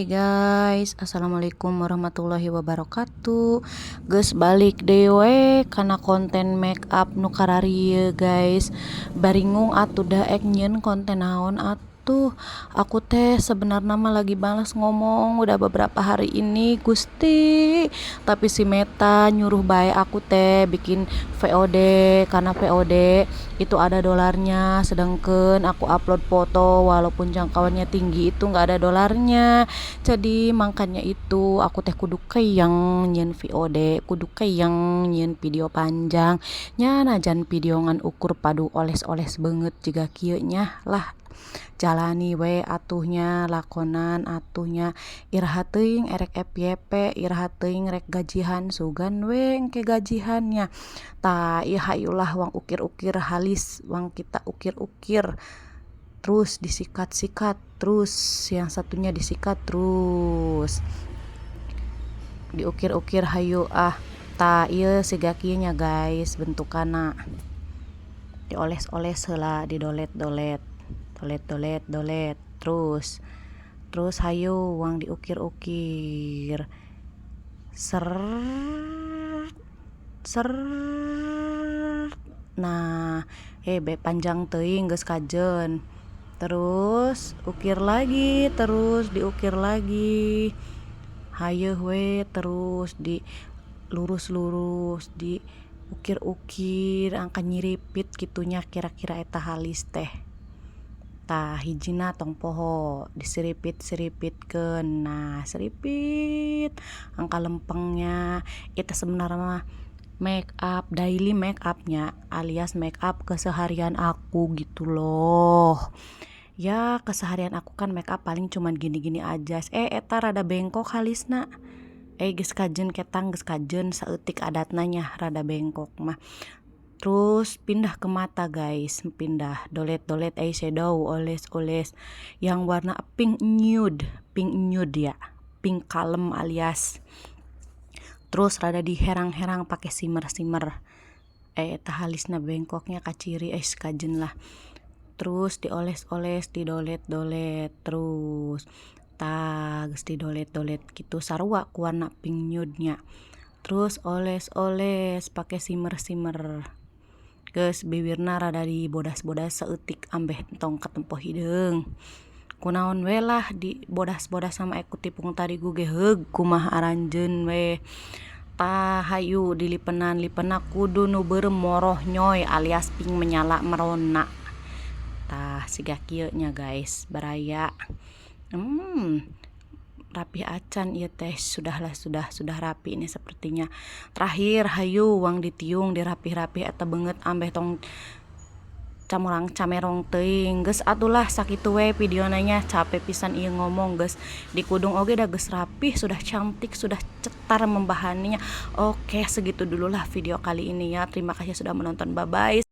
Hai guys, assalamualaikum warahmatullahi wabarakatuh. Geus balik deui we kana konten make up nu kararieu, guys. Baringung atuh da ek nyieun konten naon atuh. Aku teh sebenarnya mah lagi males ngomong udah beberapa hari ini, Gusti. Tapi si Meta nyuruh bae aku teh bikin VOD karena VOD itu ada dolarnya, sedangkan aku upload foto walaupun jangkauannya tinggi itu nggak ada dolarnya. Jadi makanya itu aku teh kudu keyang nyieun VOD, kudu keyang nyieun video panjang nya, najan video ngan ukur padu oles-oles beungeut jiga kieu nya lah. Jalani we atuh nya, lakonan atuh nya. Iraha teuing erek FYP, iraha teuing rek gajihan, sugan we engke gajihan nya. Tah, ieu hayulah wang ukir-ukir halis, wang kita ukir-ukir terus disikat-sikat terus, yang satunya disikat terus diukir-ukir, hayu ah. Tah, ieu siga kieu nya, guys, bentukanna. Dioles-oles heula, didolet-dolet, dolet dolet dolet terus, terus hayu wang diukir-ukir, ser ser. Nah, eh, be panjang teuing, geus kajen. Terus ukir lagi, terus diukir lagi, hayu we, terus di lurus-lurus, di ukir-ukir angka nyiripit kitu nya kira-kira eta halis teh. Tah, hijina tong poho disiripit-siripitkeun. Nah, siripit angka lempengnya. Itu sebenarnya mah make up daily make upnya, alias make up keseharian aku gitu loh ya. Keseharian aku kan make up paling cuman gini-gini aja. Eh, eta rada bengkok halisna. Eh, geus kajen ketang, geus kajen saeutik, adatna nya rada bengkok mah. Terus pindah ke mata, guys, pindah dolet-dolet eyeshadow, oles-oles yang warna pink nude, pink nude ya, pink kalem alias. Terus rada diherang-herang pakai shimmer-shimmer. Eh, eta halisna bengkoknya kaciri. Eh, kajen lah. Terus dioles-oles, didolet-dolet terus. Tah, geus didolet-dolet gitu sarua ku warna pink nude nya. Terus oles-oles pakai shimmer-shimmer. Geus, bibirna rada dibodas-bodas saeutik ambeh entong katempo hideung. Kunaon we lah dibodas-bodas sama ku tipung tarigu ge heug kumaha aranjeun we. Tah, hayu dilipenan, lipenna kudu nu beureum moroh nyoy alias pink menyala merona. Tah, siga kieu nya, guys, baraya. Rapi acan ieu teh? Sudahlah, sudah rapi ini sepertinya. Terakhir hayu wang ditiung, dirapih-rapih eta beungeut ambeh tong camurang camerong teuing. Geus atulah, sakitu we videona nya, capek pisan ieu ngomong. Geus dikudung oge da geus rapih, sudah cantik, sudah cetar membahaninya. Oke, segitu dululah video kali ini ya. Terima kasih sudah menonton, bye bye.